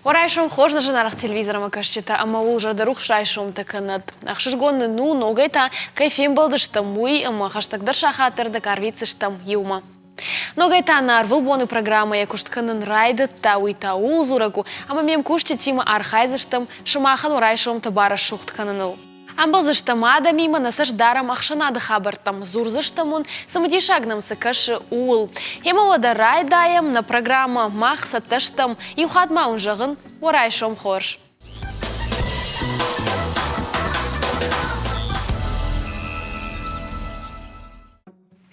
Уӕ райсом хорз, нӕ зынаргъ телевизормӕ кӕсджытӕ ӕмӕ уыл зӕрдӕрухс райсомтӕ кӕнӕд. Ӕхсызгон нын у, ногӕй та кӕй фембӕлдыстӕм, уый ӕмӕ хӕстӕгдӕр сахаты ӕрдӕг арвитдзыстӕм иумӕ. Ногӕй та нӕ ӕрвылбоны программӕйӕ куыст кӕнын райдыдта, уый та ууыл дзурӕг у, ӕмӕ ме мкусджытимӕ архайдзыстӕм сымахӕн уӕ райсомтӕ барӕсугъд кӕныныл. Ӕмбӕлдзыстӕм адӕмимӕ, нӕ цӕст дарӕм ӕхсӕнады хабӕрттӕм, дзурдзыстӕм уын, цымыдисаг нӕм цы кӕсы, ууыл. Гъемӕ уӕдӕ райдайӕм нӕ программӕ Мах цӕттӕ стӕм. Иу хатт ма уын зӕгъын, уӕ райсом хорз!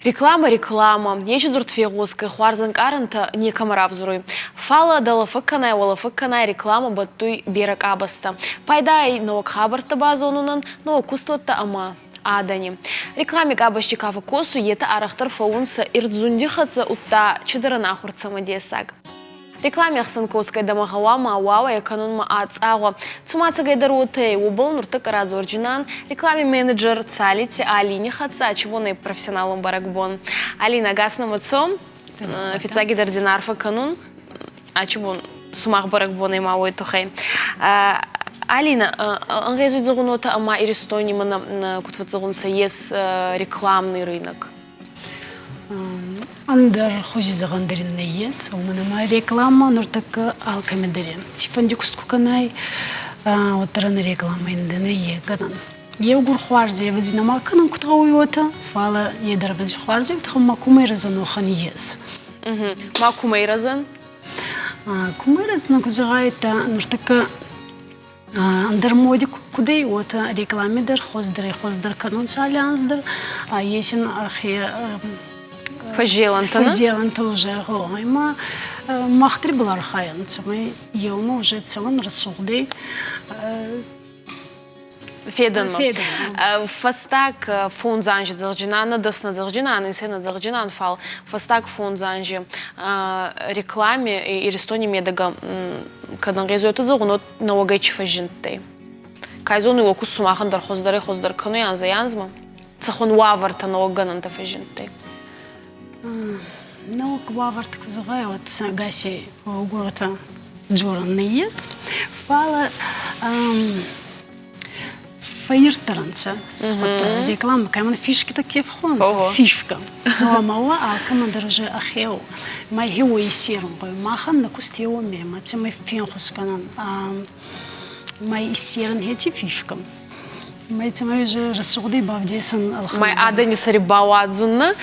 Реклама, реклама. Ечи дзурд фегъосгӕй, хуарзӕнкъарӕнтӕ некӕмӕ равзуруй. Фал дӕлӕфӕг кӕнай, уӕлӕфӕг кӕнай реклама бӕттуй берӕ къабӕзтӕ. Пайда ӕй нӕуӕг хабӕрттӕ базонунӕн, нӕуӕг кустуӕттӕ ӕма адӕни. Реклами къабӕзти ка фӕккосуй, етӕ арӕхдӕр фӕуунцӕ ирд-зунди хӕццӕ, удта чидӕр ӕнахур цӕмӕдесаг. Реклами ӕхсӕн косгӕй дӕмӕ гъӕуама уауӕй кӕнунмӕ ацъагъуӕ. Цума ӕцӕгӕйдӕр уотӕ ӕй, уобӕл нуртӕккӕ радзордзинан реклами менеджер Цалити Алини хӕццӕ ачибонӕй профессионалон бӕрӕгбон. Алина, ӕгас нӕмӕ цо. Фиццагидӕр дин арфӕ кӕнун. Ачибон сумах бӕрӕгбонӕй ма уой туххӕй. Алина, ӕнгъезуй зӕгъун уотӕ, ӕма Иристони мӕнӕ куд фӕццӕгъунцӕ, ес рекламный рынок. Ӕндӕр хузи зӕгъӕн дӕр ин нӕййес, уомӕн ӕма реклама нуртӕккӕ алкӕмӕ дӕр е. Цийфӕнди куст ку кӕнай, уӕддӕр ӕнӕ рекламӕ ин дӕ нӕййе гӕнӕн. Еугур хуарз ӕвӕдзи нӕма кӕнӕн куд гъӕуй уотӕ, фал е дӕр ӕвӕдзи хуарз ӕй, ма кумӕ ирӕзӕн уӕхӕн ес. Ма кумӕ ирӕзӕн? Кумӕ ирӕзӕн, ку зӕгъайтӕ, нуртӕккӕ Ӕндӕр моди куд ӕй, уотӕ реклами дӕр хуӕздӕрӕй-хуӕздӕр кӕнунцӕ алли анз дӕр. Ес ин ӕхе фӕззелӕнтӕ, фӕззелӕнтӕ уже гъо. Ӕма мах дӕр ибӕл архайӕн, цӕмӕй еумӕ уже цӕуӕн рӕсугъдӕй Федӕнмӕ. Фӕстаг фондз анзи зӕгъджинан, нӕ дӕснӕ зӕгъджинан, исӕнӕ зӕгъджинан, фал фӕстаг фондз анзи рекламе Иристони медӕгӕ кӕд ӕнгъезуй зӕгъун, уӕд нӕуӕгӕй чи фӕззиндтӕй. Кай зонуй, уӕ куст сумахӕн дӕр хуӕздӕрӕй-хуӕздӕр кӕнуй анзӕй-анзмӕ? Цӕхуӕн уавӕртӕ нӕуӕггӕнӕнтӕ фӕззиндтӕй? Нӕуӕг уавӕртӕ ку зӕгъай, уӕд ӕгасей горӕтӕ дзорӕн нӕййес, фал фӕййирддӕр ӕнцӕ схуӕдтӕ реклама кӕмӕн фишкитӕ ке фхонцӕ фишка ӕма уа алкӕмӕн дӕр уже ӕхеу ма хеуо иссерун гъӕуй махӕн нӕ куст еуо мемӕ цӕмӕй фенхус кӕнӕн ма иссерӕн хеци фишка ма цӕмӕй уже рӕсугъдӕй бавдесӕн. Май адӕни сӕри бауадзуннӕ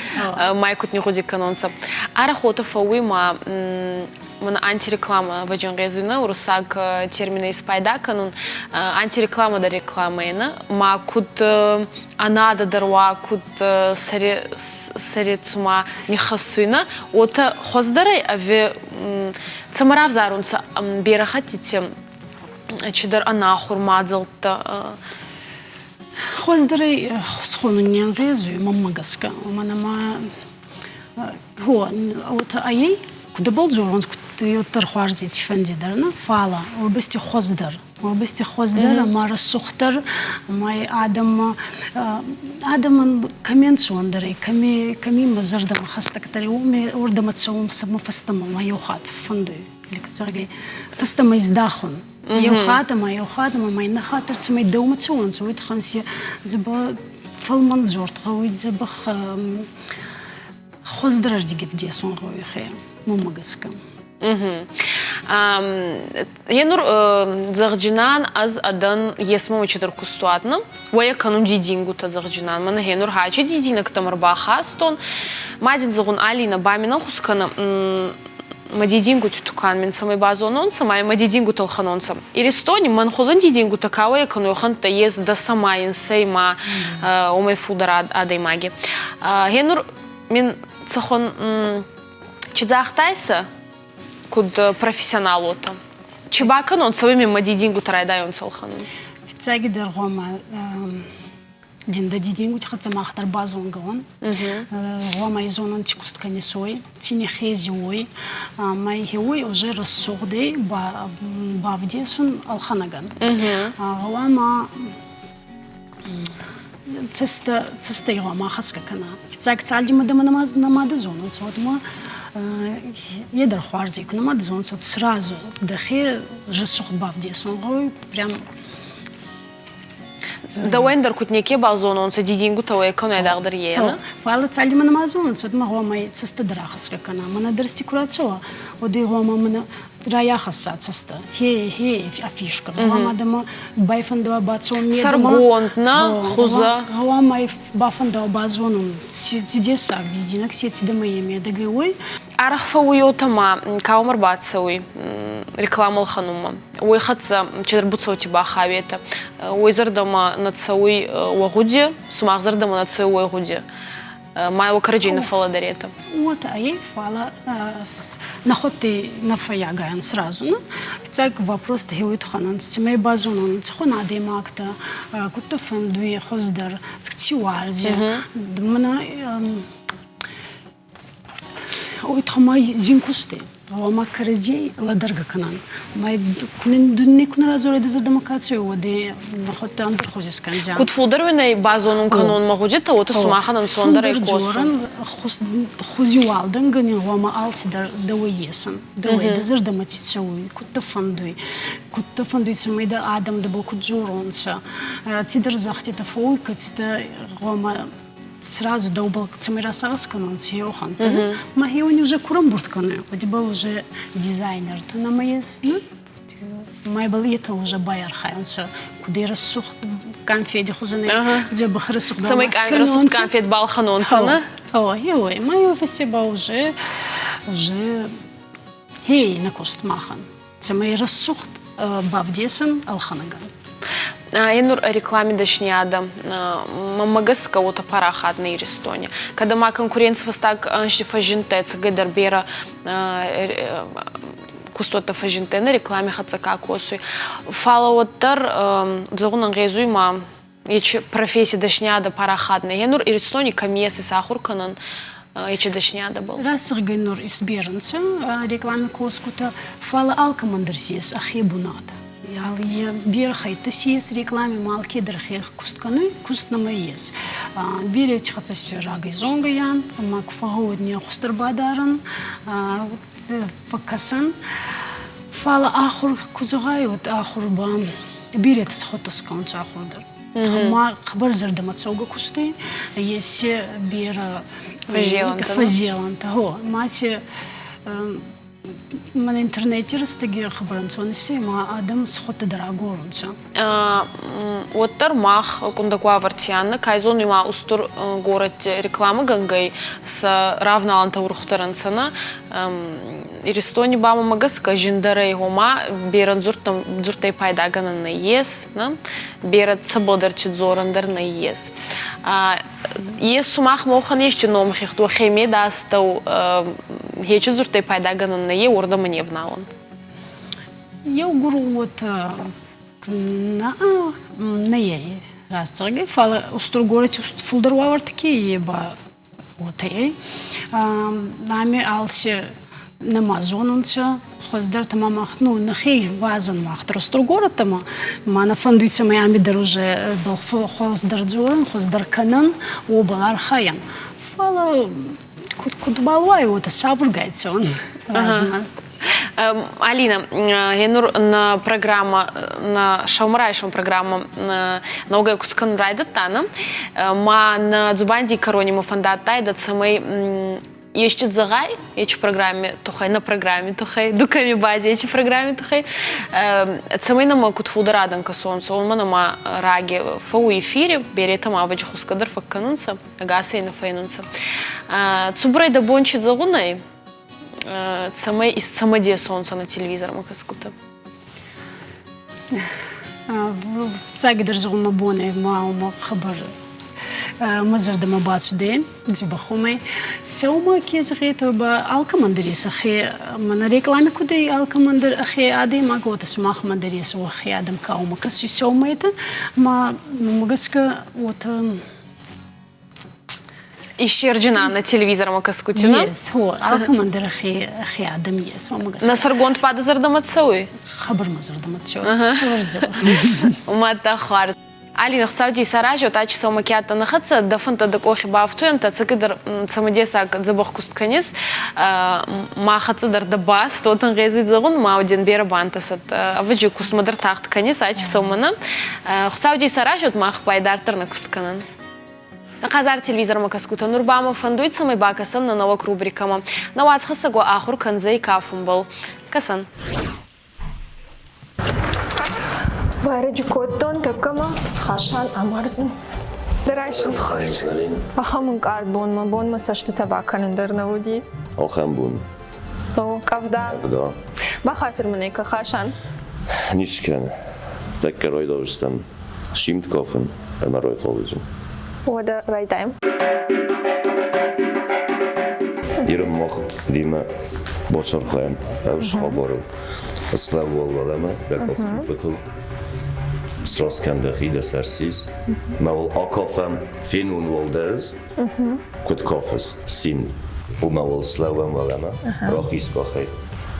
май куд нигъуди кӕнонцӕ. Арӕх уотӕ фӕууй ма мӕнӕ антиреклама вӕдженгъезуй уруссаг терминӕй испайда кӕнун. Антиреклама дӕр рекламӕ нӕ, ма куд ӕнадӕ дӕр уа, куд сӕре цума ниххӕссуй нӕ, уотӕ хуӕздӕр ӕй ӕви цӕмӕ равзарунцӕ берӕ хӕттити чидӕр ӕнахур мадзӕлттӕ? Хуӕздӕрӕй схонун не нгъезуй, мӕнмӕ гӕсгӕ, уомӕн ӕма уотӕ ӕй, куд ибӕл дзорунц, куд уӕддӕр хуарз цийфӕнди дӕр нӕ, фалӕ уобӕсти хуӕздӕр, уобӕсти хуӕздӕр ӕма рӕсугъддӕр ӕма адӕммӕ адӕмӕн кӕми ӕнцондӕр ӕй, кӕми кӕми мӕ зӕрдӕмӕ хӕстӕгдӕр ӕй, уоми уордӕмӕ цӕун сӕмӕ фӕстӕмӕ ма еу хатт фӕндуй, зӕгъгӕ, фӕстӕмӕ издӕхун. Еу хатт ӕма еу хатт ӕма ма иннӕ хатт дӕр цӕмӕй дӕумӕ цӕуонцӕ, уой туххӕн си дзӕбӕх фӕлмӕн дзорд гъӕуй, дзӕбӕх хуӕздӕрӕрдиги вдесун гъӕуй хе, мӕнмӕ гӕсгӕ. Енур зӕгъджинан ӕз адӕн есмӕ чидӕр кустуатна, уӕйӕ кӕнун дидингутӕ зӕгъджинан. Мӕнӕ хенур хачи дидинӕгтӕм ӕрбахастон. Ма дин зӕгъун, Алина, ба мин ӕнхус кӕнӕ мӕ дидингути тукан мин цӕмӕй базононцӕ, ма мӕ дидингутӕ ӕлхӕнонцӕ. Иристони мӕн хузӕн дидингутӕ ка уӕйӕ кӕнуй, уӕхӕнттӕ ес дӕсӕ ма инсӕй ма уомӕй фулдӕр адӕймаги. Гъенур мин цӕхуӕн чи загътайсӕ, куд профессионал уотӕ? Чи бакӕнон, цӕуй мин мӕ дидингутӕ райдайонцӕ ӕлхӕнун? Фиццагидӕр гъома дин дӕ дидингути хӕццӕ мах дӕр базонгӕ уӕн. Гъома изонӕн ци куст кӕнис уой, ци нихези уой, ма уой уже рӕсугъдӕй бавдесун ӕлхӕнӕгӕн. Гъома цӕстӕ цӕстӕй гъома хӕсгӕ кӕна. Фиццаг цалдимӕ дӕмӕ намадӕ зонунцӕ, уӕдмӕ. Е дӕр хуарз ку нӕма зонцот сразу дӕхе рӕсугъд бавдесун гъӕуй прям. Дӕуӕн дӕр куд неке базононцӕ дидингутӕ уӕй кӕнӕ айдагъдӕр е, нӕ? Фал цалинмӕ нӕма зононцӕ, уӕдмӕ гъӕуама цӕстӕ дӕр ахӕсгӕ кӕна. Мӕнӕ дӕрсти ку рацӕуа, уӕд ӕй гъӕуама мӕнӕ райахӕсса цӕстӕ. Хе, хе афишка. Гъӕуама дӕмӕ байфӕндӕуа бацӕун медӕмӕ. Сӕргонд, нӕ, хузӕ. Гъӕуама бафӕндӕуа базонун, ци дессаг дидинӕг, ци дӕмӕ е медӕгӕй уой. Арӕх фӕууй уотӕ ма каумӕ рбацӕуй реклама ӕлхӕнунмӕ. Уой хӕццӕ чидӕр буцӕути бахауетӕ. Уой зӕрдӕмӕ нӕ цӕуй уӕ гъуди, сумах зӕрдӕмӕ нӕ цӕуй уой гъуди. Ма уӕ кӕрӕдзей нӕ фӕллӕдӕретӕ. Уотӕ ӕй, фалӕ нӕхуӕдти нӕ фӕййагайӕн сразу. Фиццаг вопрос хеуи туххӕн цӕмӕй базонон, цӕхуӕн адӕймӕгтӕ, кудтӕ фӕндуй хуӕздӕр, ци уарзи. Мӕнӕ Уый тыххӕй зин куысты. Гъома кӕрӕдзей лӕдӕргӕ кӕнӕн. Ма дунне ку нӕ радзорай дӕ зӕрдӕмӕ ка цӕуй, уӕд нӕхуӕдтӕ ӕндӕр хузи скӕндзиан. Куд фулдӕр уин базонун кӕнун мӕ гъудитӕ, уотӕ сумахӕн ӕнцондӕр ӕй косун. Хузи уалдӕнгӕни гъома алцидӕр дӕуӕй есун. Дӕуӕй дӕ зӕрдӕмӕ ци цӕуй, куд дӕ фӕндуй, куд дӕ фӕндуй, цӕмӕй дӕ адӕм дӕбӕл куд дзоронцӕ. Цидӕр зӕгътитӕ фӕууй, кӕцитӕ гъома сразу дӕубӕл цӕмӕй расагъӕс кӕнонцӕ еухӕнттӕ. Ма хеуони уже ку рамбурд кӕнуй, уӕдибӕл уже дизайнертӕ нӕма ес, ма ибӕл етӕ уже байархайунцӕ, куд рӕсугъд конфети хузӕн дзӕбӕх рӕсугъд Цӕмӕй рӕсугъд конфет балхӕнонцӕ, нӕ? О, еуей. Ма еу фӕсте ба уже хей нӕ куст махӕн. Цӕмӕй рӕсугъд бавдесӕн ӕлхӕнӕгӕн. Е нур рекламе дӕсниадӕ мӕмӕ гӕсгӕ уотӕ парахат нӕ Иристони. Кӕд ӕма конкуренци фӕстаг ӕнзти фӕззиндтӕй ӕцӕгӕйдӕр берӕ кустуӕттӕ фӕззиндтӕй нӕ реклами хӕццӕ ка косуй. Фалӕ уӕддӕр зӕгъун ӕнгъезуй ма ечи професси дӕсниадӕ парахат нӕ. Е нур Иристони кӕми ес исахур кӕнӕн ечи дӕсниадӕбӕл? Рӕсугъдгай нур исберунцӕ реклами косгутӕ, фал алкӕмӕн дӕр си ес ӕхе бунат. Берӕ хӕйттӕ си ес реклами, ма алкедӕр хе куст кӕнуй, куст нӕмӕ ес. Берети хӕццӕ си рагӕй зонгӕ ӕма ку фӕгъгъӕуӕд не хустӕр бадарӕн, фӕккӕсӕн. Фал ахур ку зӕгъай, уӕд ахур ба беретӕ схуӕттӕ скӕнунцӕ ахур дӕр. Ма хъӕбӕр зӕрдӕмӕцӕугӕ кустӕй, ес берӕ фӕззелӕнтӕ. Гъо, ма си мӕн интернети рӕстӕги хабар ӕнцон иссӕй, ма адӕм схуӕттӕ дӕр агорунцӕ. Уӕддӕр мах къундӕг уавӕрти ан, кай зонуй ма устур горӕтти рекламӕгӕнгӕй сӕ равналӕнтӕ урухдӕр ӕнцӕ нӕ. Иристони ба мӕмӕ гӕсгӕ зиндӕр ӕй, гъома берӕ дзурдтӕй пайдагӕнӕн нӕййес, нӕ? Берӕ цӕбӕлдӕрти дзорӕн дӕр нӕййес. Ес сумах мохӕн ести номхигъд уӕхе медастӕу хечи дзурдтӕй пайдагӕнӕн нӕййе, уордӕмӕ не вналӕн? Еугур уотӕ нӕ раст зӕгъгӕй, фал устур горӕти фулдӕр уавӕртӕ ке е ба уотӕ ӕй. Ами алци нӕма зонунцӕ, хуӕздӕртӕмӕ мах ну нӕхе уадзӕн мах дӕр устур горӕттӕмӕ. Ма нӕ фӕндуй, цӕмӕй ами дӕр уже хуӕздӕр дзорӕн, хуӕздӕр кӕнӕн, уобӕл архайӕн. Фал куд бал уай, уотӕ сабургай цӕун размӕ. Алина, гъенур нӕ программа, нӕ сӕумӕрайсом программа ногӕй куст кӕнун райдӕдта, нӕ? Ма нӕ дзубандий кӕрони мӕ фӕндадтайдӕ, цӕмӕй ести зӕгъай ечи программе туххӕй, нӕ программе туххӕй, ду кӕми бади ечи программе туххӕй, цӕмӕй нӕмӕ куд фулдӕр адӕн кӕсонцӕ, уомӕн ӕма раги фӕууй эфири, беретӕ ма ӕвӕджи хусгӕ дӕр фӕккӕнунцӕ, ӕгасӕй нӕ фӕйнунцӕ. Цубурӕй дӕ бон чи зӕгъун ӕй, цӕмӕй исцӕмӕдесонцӕ нӕ телевизормӕ кӕсгутӕ? Фыццагдӕр зӕгъун мӕ бон ӕй ма уымӕ хабар мӕ зӕрдӕмӕ бацудӕй дзӕбӕхомӕй. Сӕумӕ ке зӕгъетӕ ба алкӕмӕн дӕр ес ӕхе мӕнӕ реклами куд ӕй алкӕмӕн дӕр ӕхе адӕймаг, уотӕ сумахмӕ дӕр ес уӕхе адӕм ка уымӕ кӕсуй сӕумӕйтӕ. Ма мӕмӕ гӕсгӕ уотӕ Исерджинан на телевизормӕ кӕсгути, Ес, хо, алкӕмӕн дӕр ӕхе адӕм ес, уомӕ гӕсгӕ. Нӕ сӕргонд фадӕ зӕрдӕмӕ цӕуй? Хабар мӕ зӕрдӕмӕ цӕуй. Мадта хуарз. Алина, Хуцауди исаразиот, ачи сӕумӕ ке адтӕн хӕццӕ, дӕ фӕндтӕ дӕ къохи бафтуйӕнтӕ, ӕцӕгӕйдӕр цӕмӕдесаг дзӕбӕх куст кӕнис, ма хӕццӕ дӕр дӕ баст, уотӕ ӕнгъезуй зӕгъун, ма уоден берӕ бантӕсӕд. Ӕвӕджи кустмӕ дӕр тагъд кӕнис, ачи сӕумӕ нӕ. Хуцауди исаразиот, мах ба идарддӕр нӕ куст кӕнӕн. Хъазар телевизормӕ кӕсгутӕ, нур ба мӕ фӕндуй, цӕмӕй бакӕсӕн нӕ нӕуӕг рубрикӕмӕ. Нӕ уацхӕссӕг уӕ ахур кӕндзӕй кафунбӕл. Кӕсӕн. Байрӕджы кодтон тӕккӕ мӕ Хасан амардзӕн. Дӕ райсом хорз. Ахӕм ӕнкъард бон мӕ бон мӕ цӕстытӕ бакӕнын дӕр нӕ уыди. Ахӕм бон. О, къӕвда. Къӕвда. Бахатыр мын ӕй кӕ, Хасан. Ницы кӕны. Тӕккӕ райдайдзыстӕм симд кафын ӕмӕ райхъалдзӕн. Уӕдӕ райдайӕм. Ирым мах демӕ бацархайӕм ӕвз хабарыл. Слӕууӕл уӕлӕмӕ дӕ къухцъуппытыл. Сраст кӕн дӕхи, дӕ сӕр сис. Мӕ уал акафӕм, фенон уал дӕ ӕз. Куыд кафыс, цин. Уымӕ уал слӕууӕм уӕлӕмӕ, рахиз къахӕй.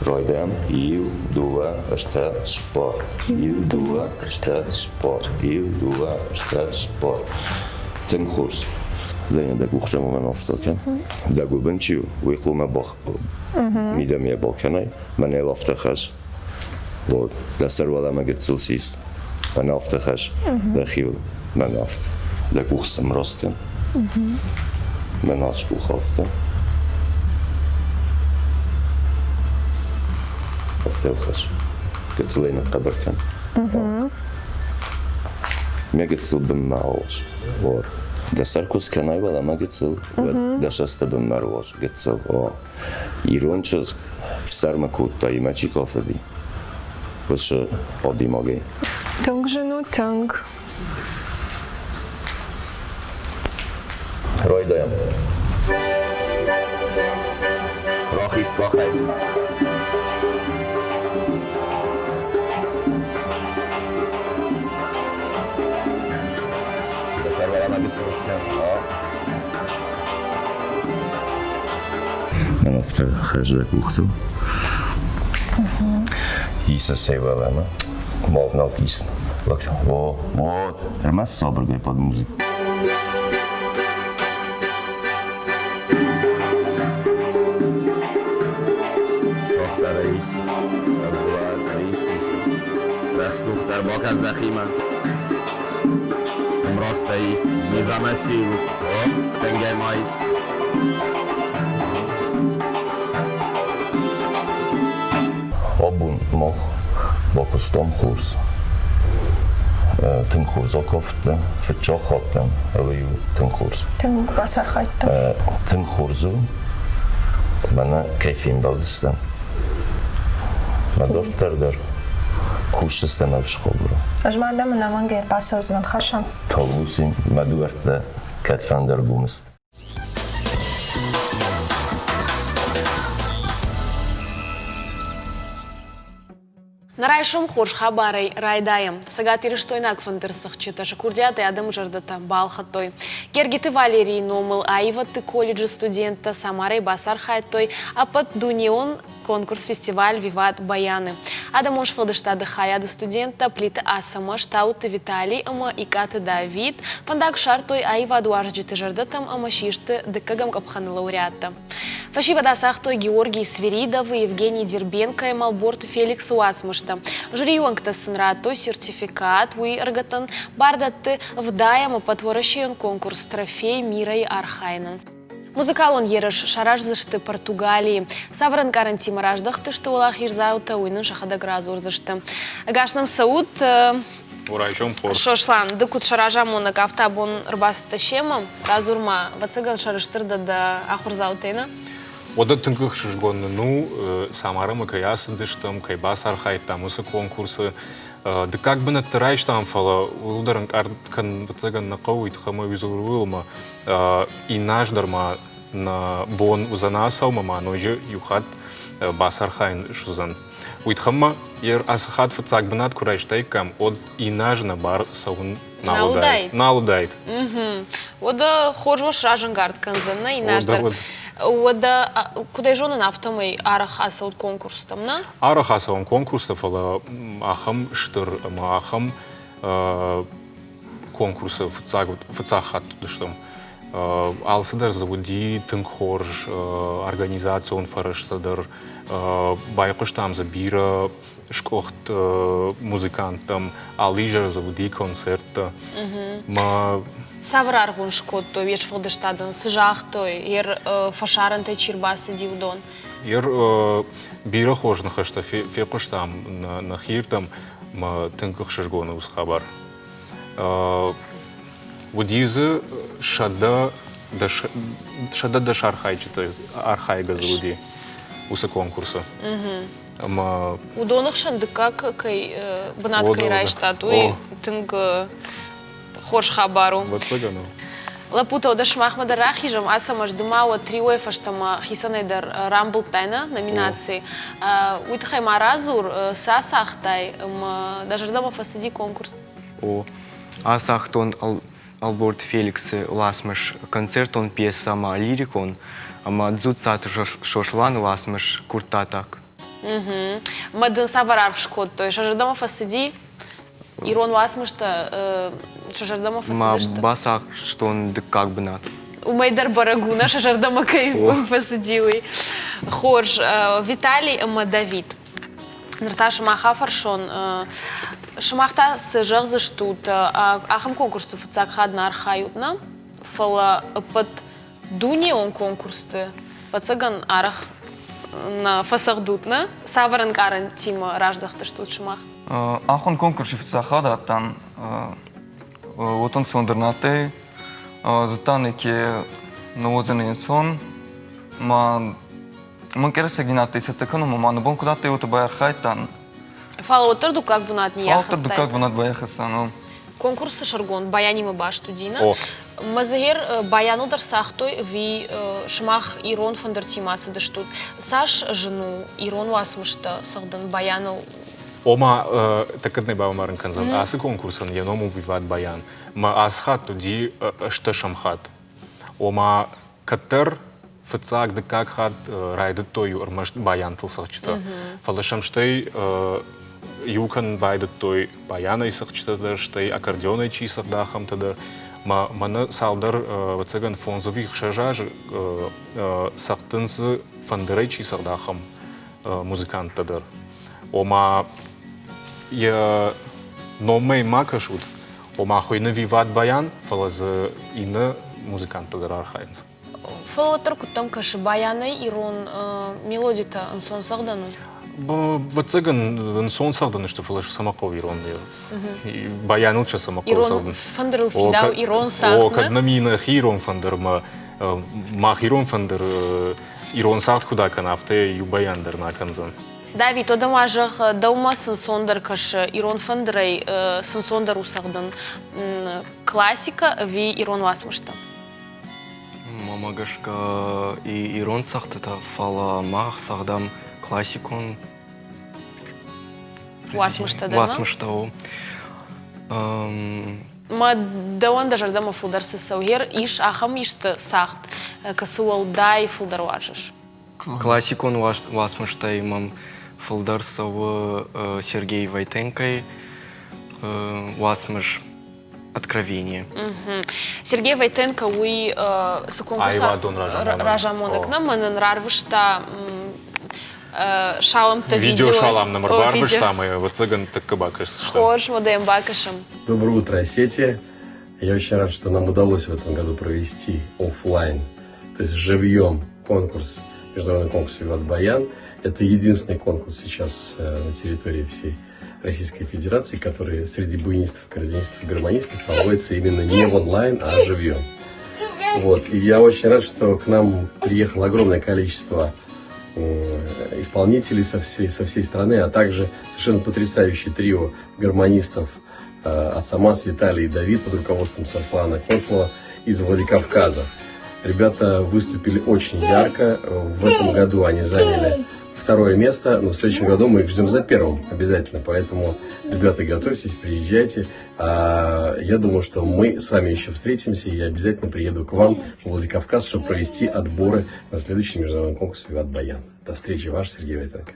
Райдайӕм иу, дыууӕ, ӕртӕ, цыппар. Иу, дыууӕ, ӕртӕ, цыппар. Иу, дыууӕ, ӕртӕ, цыппар. Тынг хорз. Зӕгъын, дӕ къухтӕ уымӕн афтӕ кӕн. Дӕ гуыбын чи у, уый хъуамӕ мидӕмӕ бакӕнай, мӕнӕ йыл афтӕ хӕс. Вот, дӕ сӕр уӕлӕмӕ гыццыл сис. Мӕнӕ афтӕ хӕс дӕхиуыл, мӕнӕ афтӕ. Дӕ къух сӕмраст кӕн. Мӕнӕ ацы къух афтӕ. Афтӕ йыл хӕс. Гыццылӕй ныхъхъӕбӕр кӕн. Мӕ гыццыл бынмӕ алас. Вот. Дӕ сӕр куы скӕнай уӕлӕмӕ гыццыл, уӕд дӕ цӕсты бынмӕ ӕруадз гыццыл. О, ирон чызг ӕфсӕрмы кодта, имӕ чи кафыди, уыцы адӕймагӕй. Тынг зын у, тынг. Райдайӕм. Рахиз къахӕй. Мӕн афтӕ хӕрздӕ къухтыл. Иса сӕ уӕлӕмӕ, мовнал исн. О, вот, ӕрмӕст сабыргай под музыку. Рӕсугъддӕр ис, рӕсугъддӕр ис, рӕсугъддӕр бакӕс дӕхимӕ. Ӕмрастӕ ис, незамӕсил, тӕнгӕй ма ис. Абон мах бакуыстам хорз. Тынг хорз акафттӕ, фыццаг хаттӕн ӕви тынг хорз. Тынг бацархайдта. Тынг хорз у. Мӕнӕ кӕй фембӕлдыстӕм. Мӕ дарддӕр дӕр кусдзыстӕм ӕвзхъобуры. Ӕз ма дӕм ӕнӕмӕнгӕй ӕрбацӕудзынӕн, Хасан. Талгуци, мӕ дуӕрттӕ кӕдфӕнды ӕргом сты. Нӕ райсом хорз хабарӕй райдайӕм. Цӕгатирыстойнаг фӕндырцӕгъдджытӕ сӕ курдиатӕй адӕмы зӕрдӕтӕ балхӕдтой. Гергиты Валерийы номыл аивӕдты колледжы студенттӕ Самарӕйы бацархайдтой ӕппӕтдунеон конкурс-фестиваль «Виват Баяны». Адӕмон сфӕлдыстады хайады студенттӕ Плиты Ацӕмӕз, Тауытты Виталий ӕмӕ Икъаты Давид фӕндаг ссардтой аивадуарзджыты зӕрдӕтӕм ӕмӕ систы дыккӕгӕм къӕпхӕны лауреаттӕ. Фӕсивӕд ацагътой Георгий Свиридовы, Евгений Дербенкойы, Мӕлборты Феликсы уацмыстӕ. Жюрийы уӕнгтӕ сын радтой сертификат, уый ӕрыгӕттӕн бар дӕтты ВДА-ӕм ӕппӕтуӕрӕсейон конкурс «Трофей мира-йы архайынӕн. Музыкалон ерыс сараздзысты Португалийы. Цавӕр ӕнкъарӕнтимӕ раздӕхтысты уӕлахиздзаутӕ, уый нын сӕхӕдӕг радзурдзысты. Ӕгас нӕм цӕут! Райсом хорз. Сослан, ды куыд сӕ разамонӕг, афтӕ абон ӕрбацыдтӕ семӕ. Радзур-ма, ӕвӕццӕгӕн, сӕрыстыр дӕ дӕ ахуырдзаутӕй, нӕ? Уӕдӕ тынг ӕхсызгон нын у, Самарамӕ кӕй ацыдыстӕм, кӕй бацархайдтам уыцы конкурсы. Дыккаг бынӕтты райстам, фӕлӕ ууыл дӕр ӕнкъард кӕнын, ӕвӕццӕгӕн, нӕ хъӕуы, уый тыххӕй ӕмӕ уый иннӕ аз дӕр ма нӕ бон уыдзӕн ацӕуӕм ӕмӕ ноджы иу хатт бацархайын суыдзӕн. Уый тыххӕй ма ацы хатт фыццаг бынат куы райстаиккам, уӕд иннӕ аз нӕ бар цӕуын нал уыдаид. Нал уыдаид. Уӕдӕ хорз уӕ сразӕнгард кӕндзӕн, нӕ иннӕ аз дӕр. Уӕдӕ, куыд ӕй зонын, афтӕмӕй арӕх ацӕут конкурстӕм, нӕ? Арӕх ацӕуӕм конкурстӕ, фӕлӕ ахӕм стыр ӕмӕ ахӕм. конкурсы фыццаг фыццаг хатт уыдыстӕм. Алцыдӕр дзы уыди тынг хорз, организацион фӕрӕзтӕ дӕр. Байхъуыстам дзы бирӕ скъуыхт музыканттӕм, алы изӕр дзы уыди концерттӕ. Мӕ Цавӕр аргъ уын скодтой уе сфӕлдыстадӕн? Цы загътой, йе фӕсарӕнтӕй чи рбацыди, уыдон? Ер бирӕ хорз ныхӕстӕ фехъуыстам нӕхирдӕм, мӕ тынг ӕхсызгон у уыцы хабар. Уыди дзы 110 архайджытӕ архайгӕ дзы уыди уыцы конкурсы. Ӕмӕ Уыдоны хсӕн дыккаг кӕй бынат кӕй райстат, уый тынг хорз хабар у. Ӕвӕццӕгӕн у. Лӕппутӕ, уӕдӕ сымахмӕ дӕр рахизӕм. Ацӕмӕз, ды ма уӕд триойы фӕстӕмӕ хицӕнӕй дӕр рамбылдтай нӕ номинаци. Уый тыххӕй ма радзур, цы ацагътай ӕмӕ дӕ зӕрдӕмӕ фӕцыди конкурс? О, ацагътон Ӕлборты Феликсы уацмыс концертон пьесӕ ӕмӕ лирикон ӕмӕ Дзуццаты Сосланы уацмыс Курттатаг. Мӕ дын цавӕр аргъ скодтой? Сӕ зӕрдӕмӕ фӕцыди? Ирон уацмыстӕ сӕ зӕрдӕмӕ фӕцыдысты? Мӕ бацахстон дыккаг бынат. Уымӕй дӕр бӕрӕг у, нӕ сӕ зӕрдӕмӕ кӕй фӕцыди, уый. Хорз. Виталий ӕмӕ Давид. Ныр та сымах афӕрсон, сымах та цы зӕгъдзыстут, ахӕм конкурсты фыццаг хатт нӕ архайут, нӕ? Фӕлӕ ӕппӕт дунеон конкурсты, ӕвӕццӕгӕн, арӕх нӕ фӕцӕгъдут, нӕ? Цавӕр ӕнкъарӕнтимӕ раздӕхтыстут сымах? Ахуын конкурсы фыццаг хатт адтан уотӕ ӕнцондӕр нӕ адтӕй. Зудтан, ке нӕ уодзӕнӕй ӕнцон. Ма Мӕн кӕрӕсӕги адтӕй цӕттӕ кӕнунмӕ, ма нӕ бон куд адтӕй, уотӕ байархайдтан. Фал уӕддӕр дуккаг бунат не Фал уӕддӕр дуккаг бунат байахӕссан. Конкурсы сӕргонд баянимӕ баст уыди, нӕ? Мӕ баяныл дӕр цагътой ӕви сымах ирон фӕндыртимӕ цыдыстут? Цас зын у ирон уацмыстӕ цӕгъдын баяныл? Ома, тӕккӕ нӕ бамбарын кӕндзӕн, ацы конкурсӕн йӕ ном у Виват Баян. Мӕ ацы хатт уыди ӕстӕсӕм хатт. Ома, кӕддӕр фыццаг, дыккаг хатт райдыдтой ӕрмӕст баянтыл цӕгъдджытӕ. Фӕлӕ сӕм стӕй иу кӕнын байдыдтой баянӕй цӕгъдджытӕ дӕр, стӕй аккордеонӕй чи цӕгъда, ахӕмтӕ дӕр. Мӕнӕ цалдӕр, ӕвӕццӕгӕн, 5 ӕви 6 азы цӕгъдынц фӕндырӕй чи цӕгъда, ахӕм музыканттӕ дӕр. Ома, йӕ номмӕ ма кӕсут, ома хуыйны Виват Баян, фӕлӕ дзы иннӕ музыканттӕ дӕр архайынц. Фӕлӕ уӕддӕр куыдтӕм кӕсы, баянӕй ирон мелодитӕ ӕнцон цӕгъдӕн у? Ӕвӕццӕгӕн, ӕнцон цӕгъдӕн сты, фӕлӕ цӕмӕ хъӕуы ирон баяныл чы цӕмӕ хъӕуы цӕгъдын? Фӕндырыл фидау ирон цагъд, О, кӕд нӕм нӕхи ирон фӕндырмӕ, мах ирон фӕндыр ирон цагъд куыд акӕна, афтӕ иу баян дӕр нӕ акӕндзӕн. Давид, уӕдӕ ма зӕгъ, дӕумӕ цы нцондӕр кӕсы, ирон фӕндырӕй цы нцондӕр у цӕгъдын? Классикӕ ӕви ирон уацмыстӕ? Мӕнмӕ гӕсгӕ ирон цӕгъдтытӕ, фӕлӕ мах цӕгъдӕм классикон уацмыстӕ дӕр. Уацмыстӕ у. Мӕ дӕуӕн дӕ зӕрдӕмӕ фылдӕр цы цӕуы? Ис ахӕм исты цагъд, кӕцы уӕлдай фылдӕр уарзыс? Классикон уацмыстӕй мӕм фылдӕр цӕуы Сергей Войтенкойы уацмыс «Откровение». Сергей Войтенко уый цы конкурс разамонӕг нӕ мӕнӕн рарвыста саламтӕ видео. Видео-салам нӕм ӕрбарвыста ӕмӕ ӕвӕццӕгӕн тӕккӕ бакӕсдзыстӕм. Хорз, уӕдӕ йӕм бакӕсӕм. Доброе утро, Осетия. Я очень рад, что нам удалось в этом году провести офлайн, то есть живьем конкурс, международный конкурс «Виват Баян». Это единственный конкурс сейчас на территории всей Российской Федерации, который среди буинистов, аккордеонистов и гармонистов проводится именно не в онлайн, а живьем. Вот. И я очень рад, что к нам приехало огромное количество исполнителей со всей страны, а также совершенно потрясающее трио гармонистов Ацамаз, Виталий и Давид под руководством Сослана Конслова из Владикавказа. Ребята выступили очень ярко. В этом году они заняли второе место, но в следующем году мы их ждем за первым обязательно. Поэтому, ребята, готовьтесь, приезжайте. Я думаю, что мы с вами еще встретимся, и я обязательно приеду к вам в Владикавказ, чтобы провести отборы на следующий международный конкурс «Виват Баян». До встречи, ваш Сергей Войтенко.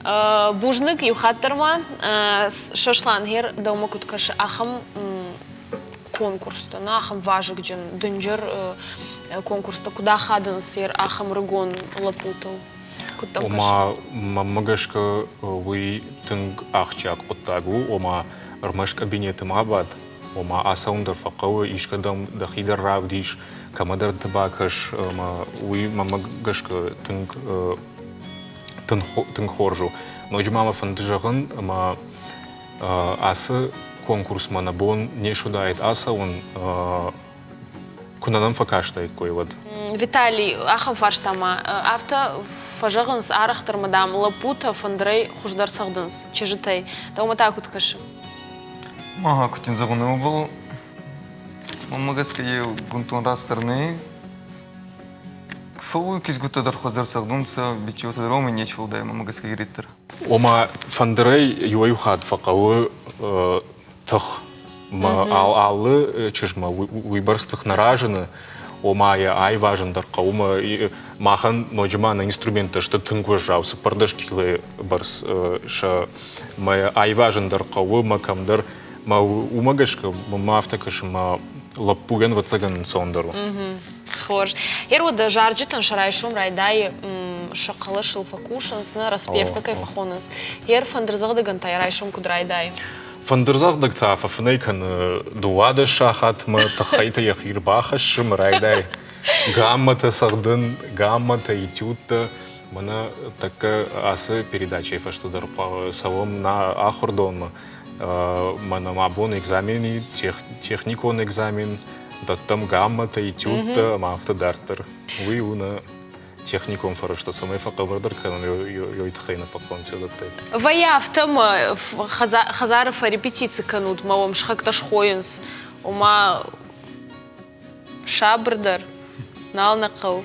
Бузныг иу хатт дӕр ма. Сослан, гъер дӕумӕ куыд кӕсы, ахӕм конкурстӕ, нӕ ахӕм вазыгджын, дынджыр конкурстӕ куыд ахадынц ер ахӕм рыгон лӕппутыл? Куыд дӕм кӕсы? Ома, мӕнмӕ гӕсгӕ, уый тынг ахсджиаг хъуыддаг у, ома ӕрмӕст кабинеты ма бад, ома ацӕуын дӕр фӕхъӕуы, искӕдӕм дӕхи дӕр равдис, кӕмӕдӕрты бакӕс, ӕмӕ уый мӕнмӕ гӕсгӕ тынг тынг хорз у. Ноджы ма мӕ фӕнды зӕгъын, ӕмӕ ацы конкурсмӕ нӕ бон не суыдаид ацӕуын, куы нӕ нӕм фӕкастаиккой, уӕд. Виталий, ахӕм фарста ма. Афтӕ фӕзӕгъынц арӕхдӕр ма, дам, лӕппутӕ фӕндырӕй хуыздӕр цӕгъдынц чызджытӕй. Дӕумӕ та куыд кӕсы? Ага, куыд дын зӕгъон, ууыл мӕнмӕ гӕсгӕ еу бунтон растдӕр нӕй. Фӕууй кизгуттӕ дӕр хуӕздӕр цӕгъдунцӕ, бичеутӕ дӕр уомӕй нечи уӕлдай мӕнмӕ гӕсгӕ ӕгириддӕр. Ома фӕндырӕй иуӕй-иу хатт фӕхъӕуы тых. Алы чызгмӕ уыйбӕрц тых нӕ разыны, ома йӕ айвазын дӕр хъӕуы. Махӕн ноджы ма нӕ инструменттӕ сты тынг уӕззау, 14 килойы бӕрц сӕ мӕ айвазын дӕр хъӕуы, мӕ кӕмдӕр мӕ уымӕ гӕсгӕ мӕ афтӕ кӕсы, мӕ лӕппуйӕн ӕвӕццӕгӕн ӕнцондӕр у. Хорз. Ер уӕдӕ зарджытӕн сӕ райсом райдайы сӕ хъӕлӕсыл фӕкусынц, нӕ распевка кӕй фӕхонынц. Ер фӕндырдзӕгъдӕгӕн та йӕ райсом куыд райдайы? Фӕндырдзӕгъдӕг та фӕфынӕй кӕны 12 сахатмӕ, тыххӕйты йӕхи рбахӕссы мӕ райдайы гаммӕтӕ цӕгъдын, гаммӕтӕ, этюдтӕ. Мӕнӕ тӕккӕ ацы передачӕйы фӕстӕ дӕр цӕуӕм нӕ ахуырдонмӕ. Мӕнӕ мӕ абон экзамен и, техникон экзамен, дӕттӕм гаммӕтӕ, этюдтӕ ӕмӕ афтӕ дарддӕр. Уый у нӕ техникон фӕрӕзтӕ, цӕмӕй фӕхъӕбӕрдӕр кӕнӕм, ёй тыххӕй нӕ фӕхъӕуынц уыдӕттӕй. Вӕййы афтӕ мӕ хӕдзары фӕрепетици кӕнут, мӕ уӕм сыхӕгтӕ схойынц, ома сабырдӕр, нал нӕ хъӕуы.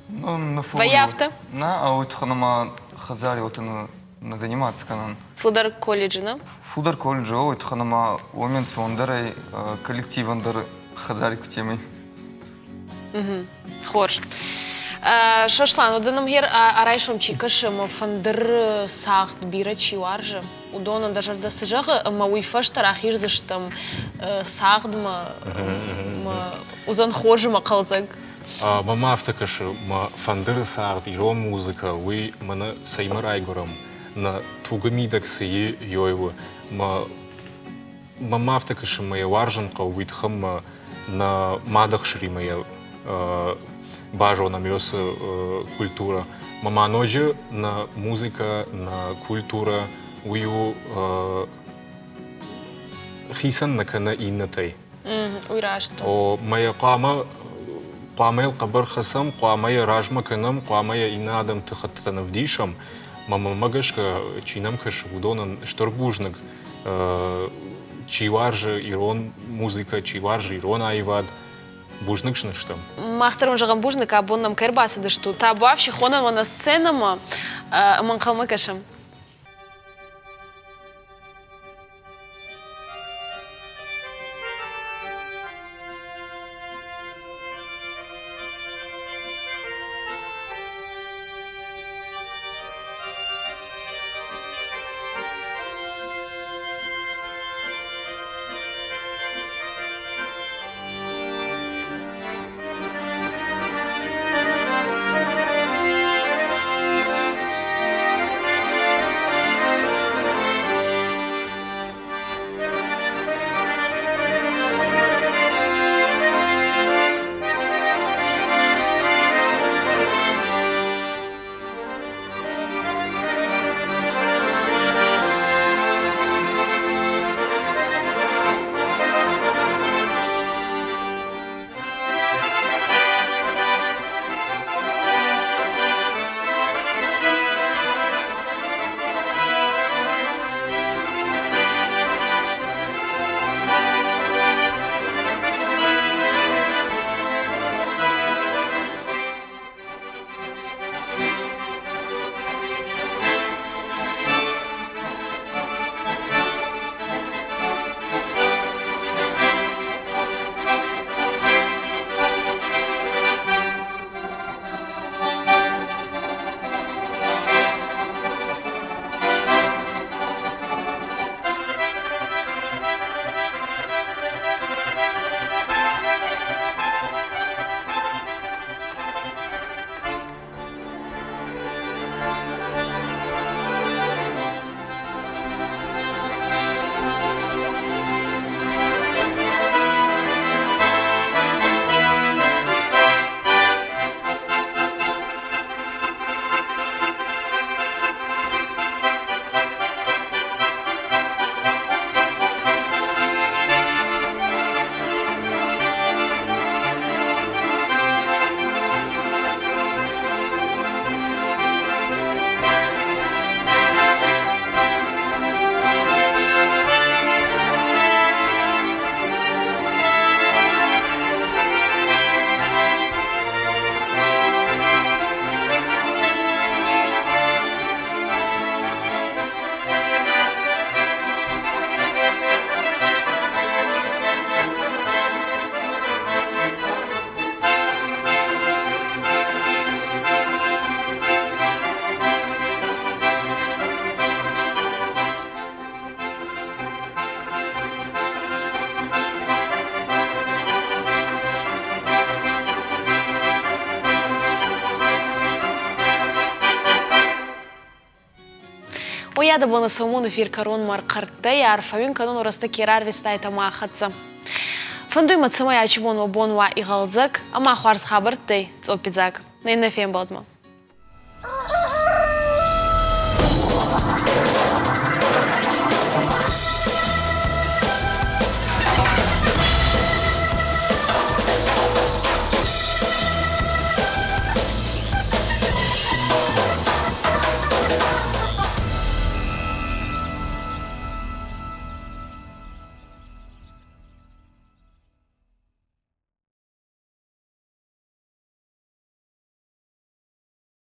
Ну, Вӕййы афтӕ? Нӕ, а уый тыххӕй ма хӕдзари уотӕ нӕ заниматься кӕнӕн. Фылдӕр колледжы, нӕ? Фылдӕр колледжы, уый тыххӕй ма уомӕн цондӕрӕй коллективӕн дӕр хӕдзари кутемӕй. Хорз. Сослан, уыдон ӕмгъер райсом чи кӕсы ӕмӕ фӕндыр цагъд бирӕ чи уарзы, уыдонӕн дӕ зӕрдӕ цы зӕгъы, ӕмӕ уый фӕстӕ рахиздзыстӕм цагъдмӕ, ӕмӕ уыдзӕн хорз ӕмӕ хъӕлдзӕг. Мӕнмӕ афтӕ кӕсы, мӕ фӕндыры цагъд, ирон музыкӕ, уый мӕнӕ цӕимӕ райгуырӕм, нӕ тугы мидӕг цы и, ёй у. Мӕ мӕнмӕ афтӕ кӕсы, мӕ йӕ уарзын хъӕуы, уый тыххӕй мӕ нӕ мады ӕхсыримӕ йӕ базонӕм ёсы культурӕ. Мӕ ма ноджы нӕ музыкӕ, нӕ культурӕ, уый у хицӕн нӕ кӕны иннӕтӕй. Уый раст у. О, мӕ йӕ хъуамӕ хъуамӕ йыл хъӕбӕр хӕцӕм, хъуамӕ йӕ размӕ кӕнӕм, хъуамӕ йӕ иннӕ адӕмты хӕттытӕн ӕвдисӕм. Мӕ мӕнмӕ гӕсгӕ, чи нӕм кӕсы, уыдонӕн стыр бузныг. Чи уарзы ирон музыкӕ, чи уарзы ирон аивад, бузныг сын стӕм. Мах дӕр уын зӕгъӕм бузныг, абон нӕм кӕй ӕрбацыдыстут. Табуафси хонӕм уӕ нӕ сценӕмӕ ӕмӕ ӕнхъӕлмӕ кӕсӕм. Аййадӕ бонӕ сӕумон эфир кӕронмӕ ӕрхъӕрттӕй, арфӕ уин кӕнун рӕстӕг ке рарвистайтӕ мӕ хӕццӕ. Фӕндуй мӕ, цӕмӕй ачи бон уӕ бон уа игъӕлдзӕг ӕма хуарз хабӕрттӕй цъоппидзаг. Нӕ иннӕ фембӕлдмӕ.